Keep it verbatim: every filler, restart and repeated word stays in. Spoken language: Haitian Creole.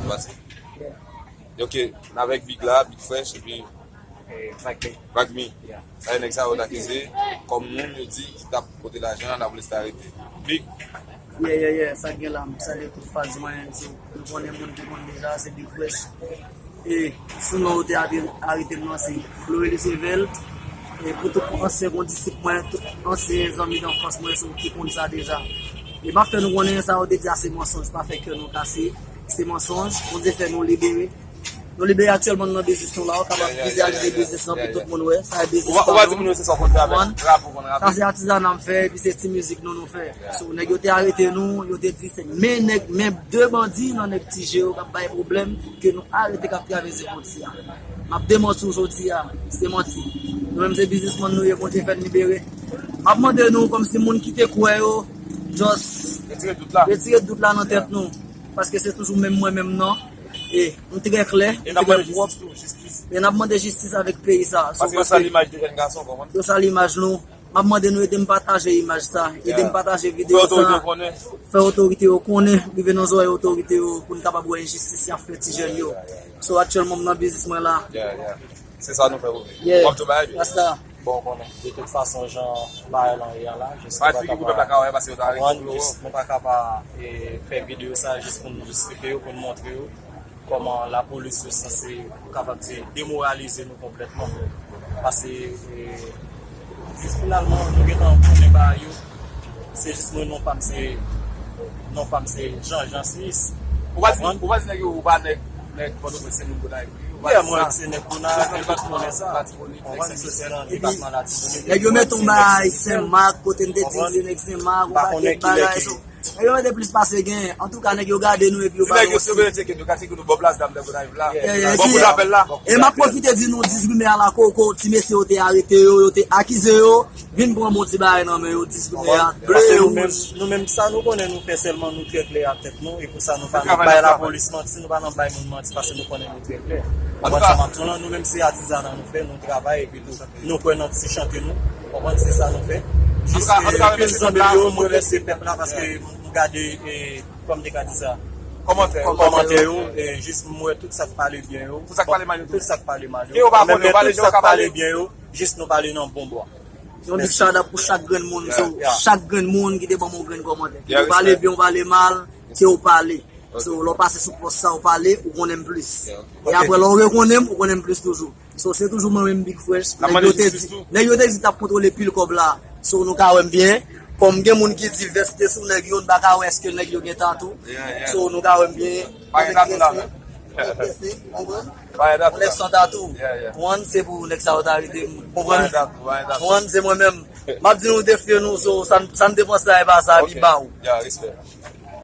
pase. Ok, n avèk Big la, Big Fresh, epi Vagmi. Vagmi. Sa e nèg sa yo t akize kòm moun yo di ki t ap pote lajan a lapolis te arete. Big. Yeah, yeah, yeah, sa gen la, m salye tout fans mwen, se, nou konnen moun ki konn deja, se Big Fresh. E sou non yo te arete m nan se Florelis Evelt. E pou tout ansyen kondisip mwen, tout ansyen zanmi danfans mwen, se ki konn sa deja. E m ap fè nou konnen sa yo te di a se mansonj, pa fè kè nou kase, se mansonj, Bondye fè nou libere. Nou libere aktyèlman, nou nan biznis nou la, ou kapab vizyalize biznis lan pou tout moun wè. Sa e biznis pa nou. Ou pa di moun yo se sa w konn fè avèk rap ou konn rape. Sa se atizana m fè, epi se ti mizik nou nou fè. So, nèg yo te arete nou, yo te di se men nèg, men de bandi nan nèg Ti Je yo k ap bay pwoblèm, ke nou arete k ap travèse fwontyè a. M ap demanti w jodi a, se manti. Nou menm se biznismann nou ye, Bondye fè n libere. M ap mande nou, kòmsi moun ki te kwè yo, just retire dout la nan tèt nou. Paske se toujou menm mwen menm nan. E m trè klè, m trè pwòp. E n ap mande jistis avèk peyi sa. Paske yo sal imaj de jèn gason, konprann? Yo sal imaj nou. M ap mande nou ede m pataje imaj sa. Ede m pataje videyo sa. Fè otorite yo konnen. Rive nan zòrèy otorite yo pou n kapab wè enjistis y ap fè ti jèn yo. So, aktyèlman, m nan biznis mwen la. Se sa nou fè pou nou. W ap di yon bagay? Rasta. Bon, konnen. De tout fason, jan bagay lan ye a la, jis nou pa ka pa, jis nou pa ka pa, e, fè videyo sa, jis pou n jistifye yo, pou n montre yo kòman lapolis yo sanse, ou kapab di, demoralize nou konplètman. Paske, e, jis finalman, nou gentan konnen bagay yo. Se jis mwen, non pa m se, non pa m se Jean, Jean Smith. Ou pa di, ou pa di nèg yo, ou pa nèg, nèg Pòtoprens, se moun Gonayiv wi. Ou pa di sa. Mwen se nèg Gonayiv, tout moun konnen sa. Konprann, se nan depatman Latibonit. Nèg yo met yon bagay Senmak, kote n te di se nèg Senmak, yon pakèt bagay. Nèg yo mete plis pase gen. Antouka, nèg yo gade nou epi yo ba nou yon siy. Yeah, yeah, yeah. E m ap pwofite di nou, di rimè a la koko, ti mesye yo te arete yo, yo te akize yo, vin pran bon ti bagay nan men yo, di rimè a. Paske nou menm, nou menm sa nou konnen nou fè sèlman, nou trè klè ak tèt nou, e pou sa nou pa nan bay lapolis manti, nou pa nan bay moun manti, paske nou konnen nou trè klè. Konprann sa m ap di w lan, nou menm se atizana nou fè, nou travay, epi tou, nou kwè nan ti chante nou. Konprann, se sa nou fè. Jis, e, pil zanmi m yo, m remèsye pèp la, paske m gade, e, kòman m te ka di sa? Kòmantè yo. Kòmantè yo, e, jis m wè tout sa k pale byen yo. Tout sa k pale mal yo. Tout sa k pale mal yo. Ke yo pa konnen, yo pale, tout sa k pale byen yo, jis nou pale nan bon bò. Yon big shout out pou chak grenn moun, so, chak grenn moun ki te ban m yon grenn kòmantè. Ke yo pale byen, ou pale mal, ke yo pale. So, lè w pase sou pòs sa, ou pale, ou konnen m plis. E apre, lè w rekonnen m, ou konnen m plis toujou. So, se toujou mwen menm Big Fresh. Nèg yo te di, nèg yo te di t ap kontwole pil kòb la. So, nou ka wè m byen. Kòm gen moun ki di vès te sou nèg yo, n pa ka wè èske nèg yo gen tatou. So, nou ka wè m byen. Pa gen tatou la menm. Nèg san tatou. One, se pou nèg sa yo ta rete m. Konprann? One, se mwen menm. M ap di nou defye nou, so, sa n, sa n te panse a, e pa sa, epi ba ou.